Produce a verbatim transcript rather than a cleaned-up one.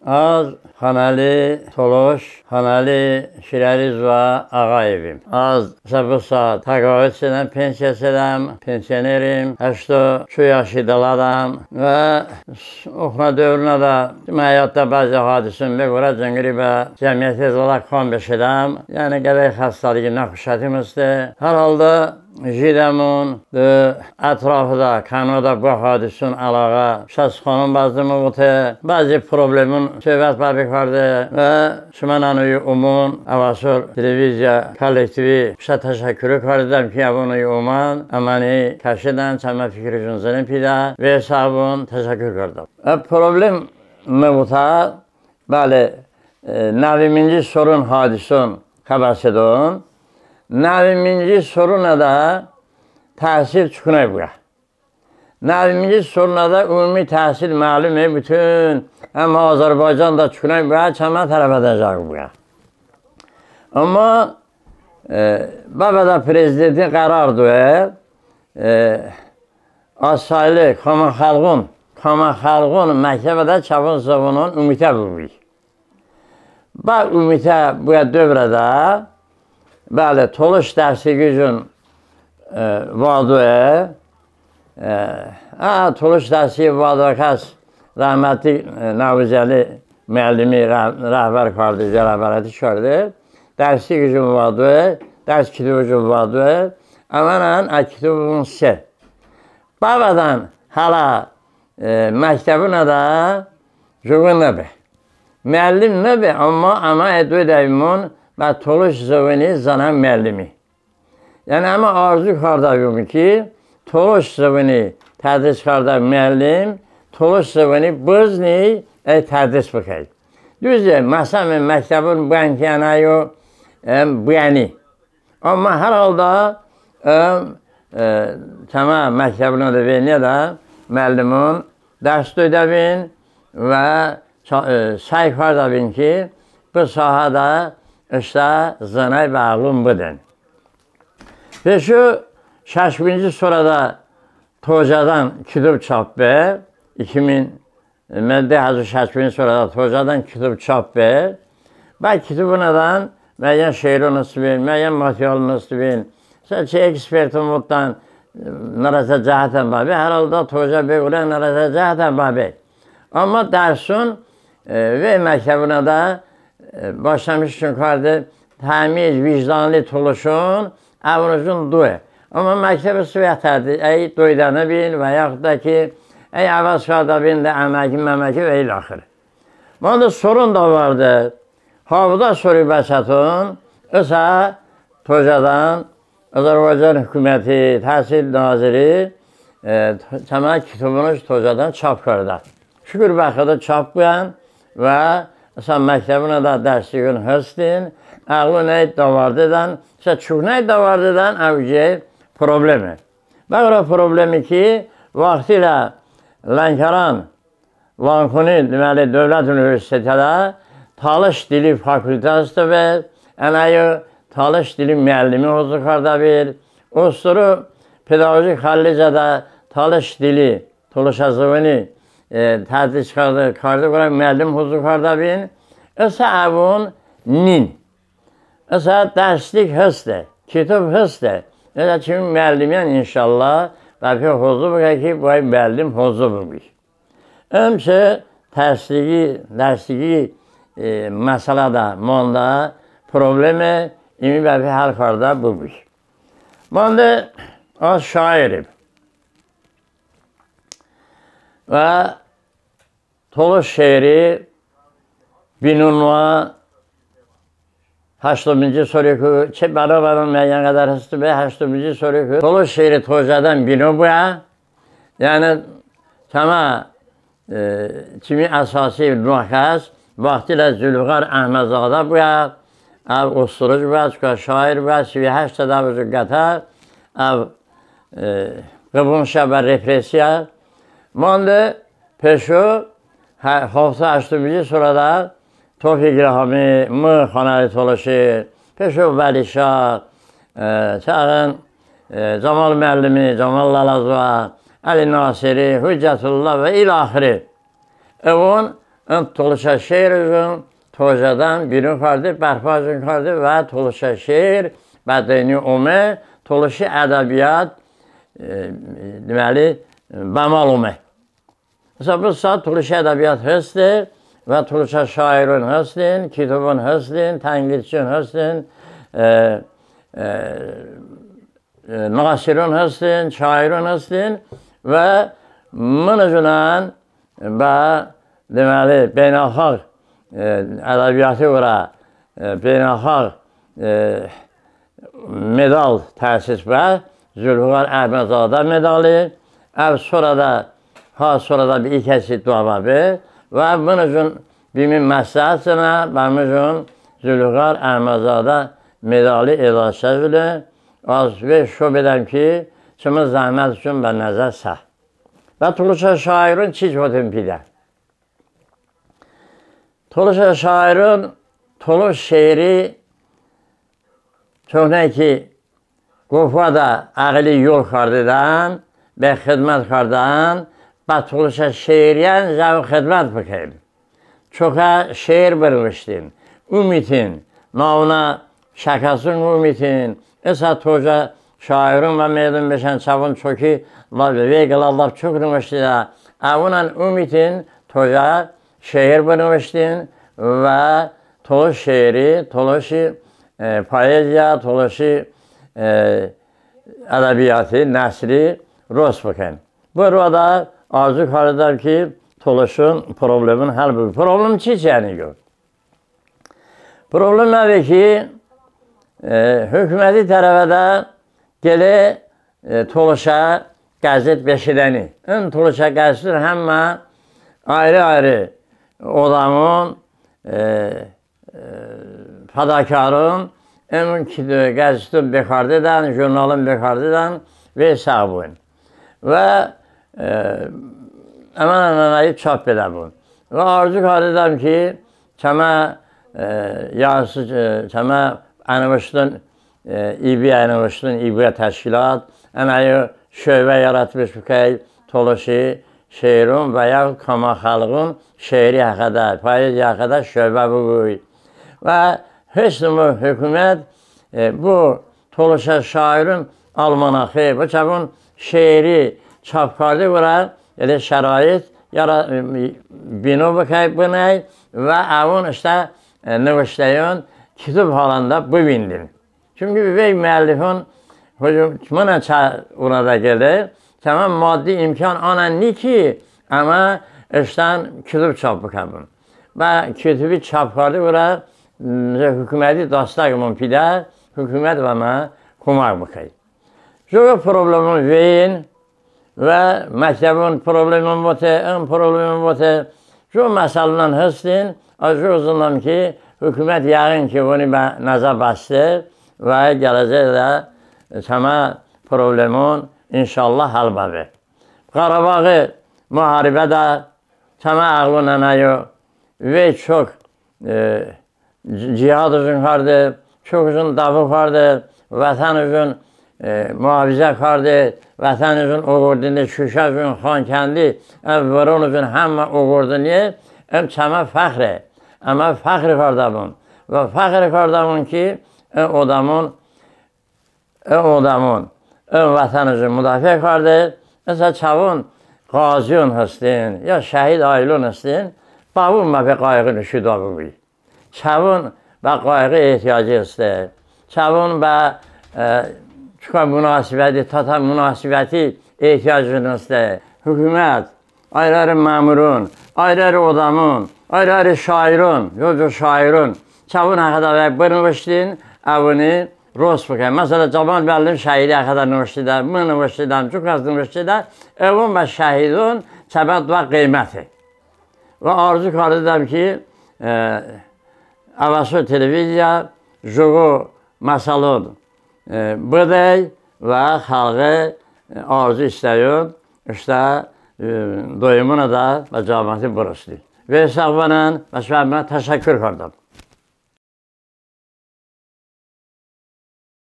Az Xanəli Tolış, Xanəli Şirəli zoə Ağayevim. Az ısə bı saat təqaüd sedəm, pensiya sedəm, pensionerim, həşto ço yaşi dələdəm və oxonə dövrədə həyatda bəzi hadisəon be qorə cınqıri bə cəmiyyəti zədə kam beşedəm. Yəni qədəy xəstəligi, nəxoşətim heste. Hər halda jidəmon, de, ətrafədə, kənoədə bı hadisəon əloğə şəxs xanım bəzımon vote, bəzi problemon söhbət bəbe kardə və şımə nənəy omon, əvəsor televiziya kollektivi peşə təşəkkur kardedəm ki, əvon omən, əməni kəşedən, çəmə fikirışon zıne pidə, və səvon təşəkkur kardəm. E, problem mı votə, bəli, e, nəviminci soron hadisəon kəbəsedon. Nəviminci soronədə təhsil çoknəy bıə. Nəviminci soronədə umumi təhsil məlume, bütün həm Azərbaycanədə çoknəy bıə, çəmə tərəfədə jəqo bıə. Amma, e, bəvədə prezidentin qərar doe, e, az saylı kamə xəlğon, kamə xəlğon məktəbədə çəvon zıvonon umutə bıbu. Bə umutə bıə dövrədə, bəli, tolış dərsliyijon, e, vadoe, e, ə, tolış dərsliyi vadoəkəs rəhmətli, e, Nəvuzəli müəllimi rə-, rəhbər karde, rəhbərəti karde, dərsliyijon vadoe, dərs kitobıjon vadoe, əmənən ə kitobımon se. Bəvədən hələ, e, məktəbonədə jıqo nıbe. Müəllim nıbe, amma əmə e doydəbimon bə tolış zıvoni zınə müəllimi. Yəni əmə arzu kardəbimon ki, tolış zıvoni tədris kardə müəllim tolış zıvoni bızni, əy tədris bıkəy. Düze, məsələn, məktəbon bıən ki, ənəyo, em, bıəni. Amma hər halda, ım, e, çəmə məktəbonədə, veyniədə müəllimon dərs doydəbin və ça-, e, səy kardəbin ki, bı sahədə ıştə zınəy bə əğlon bıdən. Peşo şəşminci sorədə Tojədən kitob çap be, iki min, e, mı de həzo şəşminci sorədə Tojədən kitob çap be. Bə kitobonədən məyən şeiron hıstbin, məyən materialon hıstbin. Sə çı eksperton votdən, e, nırəsə cəhətən bəbe, hər halda Tojə be qorə nırəsə cəhətən bəbe. Amma dərson, e, vey məktəbonədə, e, başlamışkon karde, təmiz, vicdanlı tolışon, əvonıjon doe. Amma məktəbi sıftədədir, əy doydə nıbin və yaxud da ki, əy əvəz kardəbin de əməki, məməki və ilaxır. Mandə soron dəvardə, havdə sori bəçəton, ısə Tojədən Azərbaycan hukuməti, təhsil naziri, e, çəmə kitobonış Tojədən çap kardə. Şukur bə Xıdo, çap bıən və ısə məktəbonədə dərsliyon hıstin, əğlon əy dəvardedən, ısə çoknəy dəvardedən, əv jəy probleme. Bəvər problemi ki, vaxtilə Lənkəran Lankoni, deməli, Dövlət Universitetədə talış dili fakultə hıstbe, ənəyo talış dili müəllimi hozı kardəbin. Ostoro pedaqoji kollecədə talış dili, tolışə zıvoni, e, tədris karde, karde qorə müəllim hozı kardəbin. Isə əvon nin. Isə dərslik heste, kitob heste. Isə çımi müəllimiyən inşallah bəpe hozı bıkə ki, bəy müəllim hozı bıbu. Im çı təsdiqi, təsdiqi, e, məsələdə mandə probleme, ımi bəpe həll kardə bıbu. Mandə az şairim. Və tolış şeiri bino noə həştominci soriku, çı bəno-bəno mıyən qədər hıstbe, həştominci soriku tolış şeiri Tojədən bino bıə. Yəni çəmə, e, çımi əsasi noə kəs vaxtilə Zülfüqar Əhmədzadə bıə, əv ostroc bıə, çokə şair bıə, si həşt sədə bıə qətə, əv, e, ğıbon şə bə repressiya. Mandə peşo, hə, haftə həştominci sorədə Tofiq İlhami, mı, Xanəli Tolışi, peşo Vəli Şah, e, çağın, e, Camal müəllimi, Camal Lələzoə, Əli Nasiri, Hüccətullah və ilaxiri. Əvon ın tolışə şeirışon tojədən bino karde, bərpəşon karde və tolışə şeir bə dınyo ome, tolışi ədəbiyyat, e, deməli, bəmal ome. Məsələn, bı saat tolışə ədəbiyyat heste və tolışə şairon hestin, kitobon hestin, tənqidçiyon hestin, e, e, e, nasiron hestin, şairon hestin və mınıjonən bə, deməli, beynəlxalq, e, ədəbiyyati vırə, e, beynəlxalq, e, medal təsis bə, Zülfüqar Əhmədzadə medali, əv sonradə, ha sonradə bə i kəsi doə bəbe və mınojon bımi məsləhət zınə, bəmıjon Zülfüqar Əhmədzadə medali edəşə jıqo, az vey şo bedəm ki, çımı zəhmət çun bə nəzər sə. Və tolışə şairon çiç votın pidə. Tolışə şairon, tolış şeiri çoknə ki, qofədə əğıli yol kardedən, bə xıdmət kardedən, bə tolışə şeiriyən jəqo xıdmət bıkəyn. Çokə şeir bınıvıştin, umitin, navnə şəxsən umitin, ısə tojə şairon bə meydon beşən, çəvon çoki, la-, vey qılə lap çok nıvıştedə, əvonən umitin tojə şeir bınıvıştin və tolış şeiri, tolışi, e, poeziya, tolışi, e, ədəbiyyati, nəsri rost bıkəyn. Bı vırədə arzu kardedəm ki, tolışon problemon həl bıkə. Problem çiç yəni yo? Problem əve ki, e, hukuməti tərəfədə qılə, e, tolışə qəzet beşedəni. In tolışə qəzeton həmmə ayrı-ayrı odəmon, e, e, fədakoron ın ki-, qəzeton bekardedən, jurnalon bekardedən, vey sağ bıbun. Və, e, əmənən ənəyi çap bedə bıbun. Və arzu kardedəm ki, çəmə, e, yarısı, e, çəmə ənıvışton, e, İB-ə ənıvışton, İB-ə təşkilat ənəyi şöbə yaratmış bıkəy, tolışi şeiron və ya kamə xəlqon şeiri həxədə, poeziya həxədə şöbə bıbu. Və heç nıbu hukumət, e, bı tolışə şairon almanaxi, bı çəvon şeiri çap karde vırə, yəni şərait yara-, e, bino bıkəy, bınəy və əvon ıştə, e, nıvıştəyon kitob halında bıvindin. Çünki vey müəllifon, hocam, mınən çə-, vırədə qılə, çəmə maddi imkan anən ni ki, əmə ıştən kitob çap bıkəbun. Və kitobi çap karde vırə, m, hukuməti dastəmon pidə, hukumət bəmə komək bıkəy. Jıqo problemon veyin, və məktəbon problemon vote, ın problemon vote, jıqo məsəlonən hestin, az jıqo zınəm ki, hukumət yəğın ki, voni bə nəzər bəste və gələcəkdə çəmə problemon inşallah həl bəbe. Qarabaği muharibədə çəmə əğlon ənəyo, vey çok, e, ci-, cihadışon karde, çokışon dəfo karde, vətənışon, e, muhafizə karde, vətənışon oqordine, Şuşəşon, Xankəndi, e, vıronışon həmmə oqordine, ım çəmə fəxre. Əmə fəxr kardəbun. Və fəxr kardəbun ki, e, odəmon, e, odəmon, e, vətənışon mudafiə karde, ısə çəvon qaziyon hestin, ya şəhid ailon hestin, bəvon bəpe qayği nışo doə bıbu. Çəvon bə qayği ehtiyacı heste. Çəvon bə, e, çokə munasibəti, totə munasibəti ehtiyacışon heste. Hukumət, ayrı-ayrı məmuron, ayrı-ayrı odəmon, ayrı-ayrı şairon, co-co şairon çəvon həxədə bınıvıştin, əvoni rost bıkən. Məsələn, Camal müəllim şəhidi həxədə nıvıştedə, mı nıvıştedəm, co kəs nıvıştedə, əvon bə şəhidon çəmə doə qıyməti. Və arzu kardedəm ki, e, Əvəzo televiziya jıqo məsəlon, e, bıdəy və xəlği, e, arzu istəyon ıştə, e, doymonədə bə camaati bırosni. Vey sağ bıbən, bə şımə təşəkkur kardəm.